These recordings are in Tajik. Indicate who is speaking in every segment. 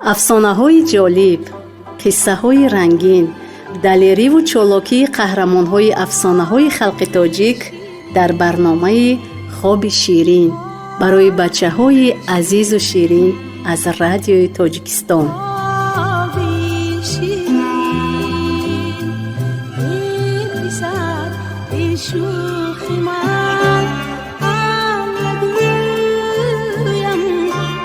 Speaker 1: Афсонаҳои ҷолиб, қиссаҳои рангин, далериву чолокии қаҳрамонҳои афсонаҳои халқи тоҷик дар барномаи «Хоби ширин» барои бачаҳои азизу ширин аз Радиои Тоҷикистон.
Speaker 2: Хоби ширин, эй писар, эй шӯхи ман, Алла гӯям,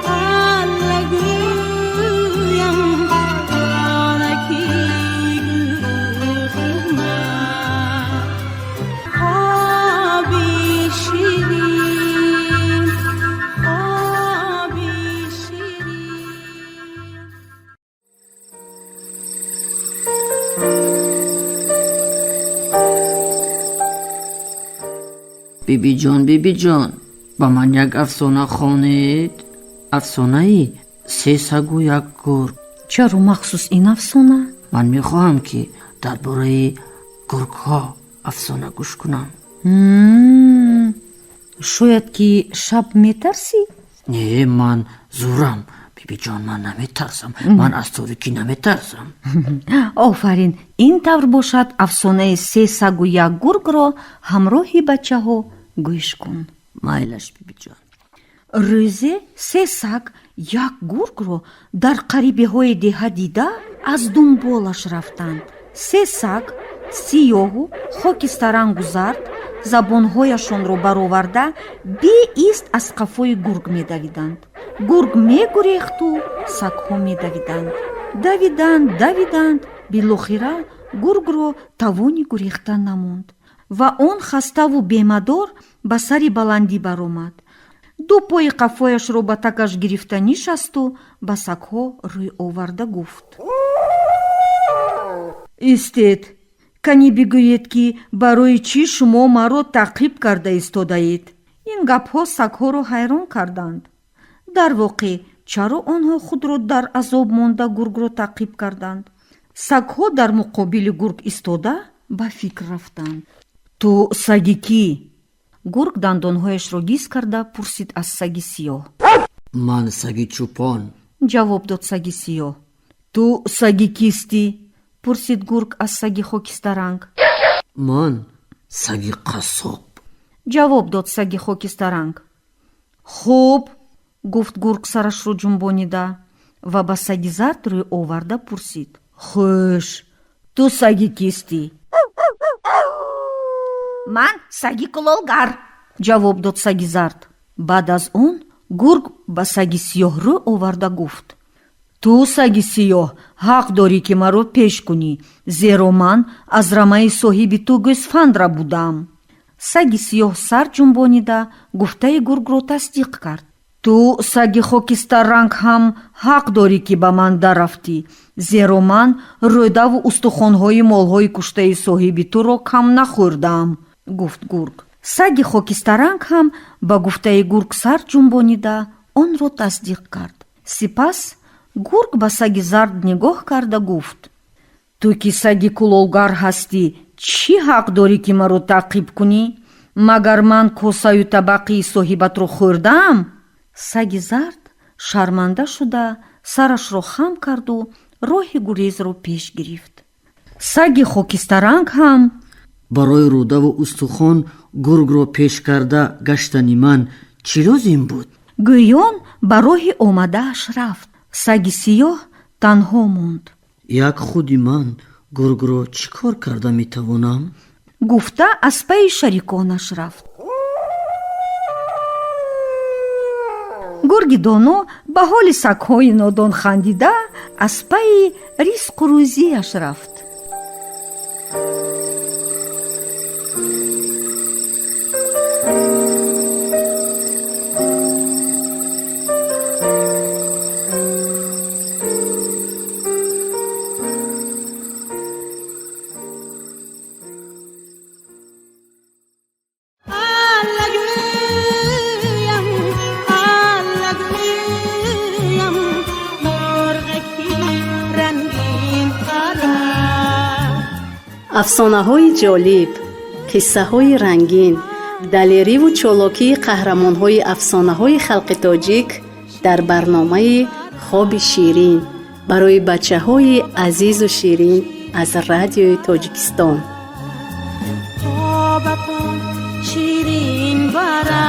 Speaker 2: Алла гӯям, онаки гӯхи ман. Хоби ширин, хоби ширин.
Speaker 3: Бибиҷон, бибиҷон, ба ман як афсона хонед, афсонаи се сагу як гург.
Speaker 4: Чаро махсус ин афсона?
Speaker 3: Ман мехоҳам, ки дар бораи гургҳо афсона гӯш кунам.
Speaker 4: Шояд ки шаб метарсӣ?
Speaker 3: Не, ман зурам, бибиҷон, ман наметарсам, ман аз торикӣ наметарсам.
Speaker 4: Офарин, ин тавр бошад, афсонаи се сагу як гургро ҳамроҳи бачаҳо гӯш кун.
Speaker 3: Майлаш, бибиҷон.
Speaker 4: Рӯзе се саг як гургро дар қарибиҳои деҳа дида, аз дунболаш рафтанд. Се саг, сиёҳу хокистарангу зард, забонҳояшонро бароварда, беист аз қафои гург медавиданд. Гург мегурехту сагҳо медавиданд, давиданд, давиданд. Билохира гургро тавони гурехтан намонд ва он хаставу бемадор ба сари баландӣ баромад, ду пои қафояшро ба тагаш гирифта нишасту ба сагҳо рӯй оварда гуфт: «Истед, канӣ бигӯед, ки барои чӣ шумо маро таъқиб карда истодаед?» Ин гапҳо сагҳоро ҳайрон карданд. Дар воқеъ, чаро онҳо худро дар азоб монда гургро таъқиб карданд? Сагҳо дар муқобили гург истода, ба фикр рафтанд. «Ту саги кӣ?» Гург дандонҳояшро гиз карда пурсид аз саги сиёҳ.
Speaker 3: Ман саги чӯпон.
Speaker 4: Ҷавоб дод саги сиёҳ. «Ту саги кистӣ?» Пурсид гург аз саги хокистаранг.
Speaker 3: Ман саги қассоб.
Speaker 4: Ҷавоб дод саги хокистаранг. «Хуб», гуфт гург сарашро ҷунбонида ва ба саги зард рӯй оварда пурсид: «Хӯш, ту саги кистӣ?» «Ман саги кулолгар», ҷавоб дод саги зард. Баъд аз он гург ба саги сиёҳ рӯ оварда гуфт: «Ту, саги сиёҳ, ҳақ дорӣ, ки маро пеш кунӣ, зеро ман аз рамаи соҳиби ту гӯсфанд рабудам». Саги сиёҳ сар ҷунбонида гуфтаи гургро тасдиқ кард. «Ту, саги хокистарранг, ҳам ҳақ дорӣ, ки ба ман даррафтӣ, зеро ман рӯдаву устухонҳои молҳои куштаи соҳиби туро кам нахӯрдам», гуфт гург. Саги хокистаранг ҳам ба гуфтаи гург сар ҷунбонида онро тасдиқ кард. Сипас гург ба саги зард нигоҳ карда гуфт: «Ту, ки саги кулолгар ҳастӣ, чӣ ҳақ дорӣ, ки маро таъқиб кунӣ? Магар ман косаю табақи соҳибатро хӯрдаам?» Саги зард шарманда шуда, сарашро хам карду роҳи гурезро пеш гирифт. Саги хокистаранг ҳам
Speaker 3: Барои рӯдаву устухон гургро пеш карда гаштани ман чӣ лозим буд?
Speaker 4: Гӯён ба роҳи омадааш рафт. Саги сиёҳ танҳо монд.
Speaker 3: Як худи ман гургро чӣ кор карда метавонам?
Speaker 4: Гуфта, аз пайи шариконаш рафт. Гурги доно ба ҳоли сагҳои нодон хандида, аз пайи ризқу рӯзияш рафт.
Speaker 2: Аллагӯям, аллагӯям, мурғаки рангин қара.
Speaker 1: Афсонаҳои ҷолиб, қиссаҳои рангин, далериву чолокии қаҳрамонҳои афсонаҳои халқи тоҷик дар барномаи Хоби ширин барои бачаҳои азизу ширин аз Радиои Тоҷикистон.
Speaker 2: Хобатон ширин барад.